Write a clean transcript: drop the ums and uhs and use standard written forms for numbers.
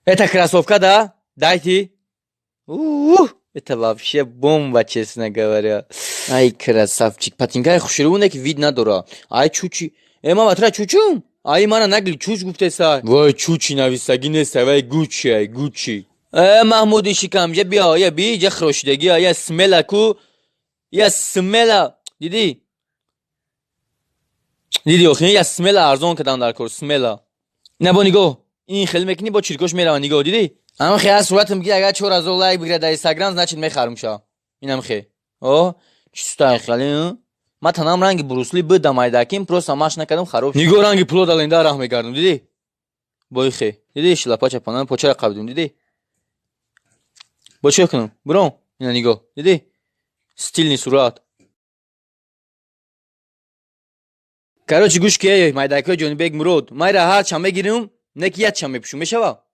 Это кроссовка, да? Дайте. Ух, это вообще бомба, честно говоря. Ай, красавчик. Патинкаи хушрӯне ки вид надора. Ай, чучи. Э, мама, тра чучум? Ай, мана нагли чуч гуфтеса. Вай, чучи нависагӣ неста, вай Гуччи, ай, Гуччи. Э, Маҳмуди шикамҷа биё, я би, ҷа хирошидагӣ, я смела ку. Я смела. Дидӣ? Дидӣ охи, я смела арзон кардам дар кор, смела. Ина бо нигоҳ. Ин хеле мекунӣ, бо чиркош мерава, нигоҳ, дидӣ? Ам хе аз суратам ки агар 4000 лайк бигирад дар Инстаграм, значит мехарам ша. Инам хе. О, чиста хеле, ма танам ранги Брусли буда майдаким, просто маш накардам, хароб. Нигоҳ, ранги пуло даленда раҳ мегардам, дидӣ? Бои хе. Дидӣ шлапа чапана, почара қабдим, дидӣ? Бо чӣ кунам? Буром. Ина нигоҳ. Дидӣ? Стильный сурат. Короче, гӯш ки, эй, майдакҳои Ҷонибек Мурод, майра ҳар чанд мегирим, не ки як чанд мепӯшум, мешава?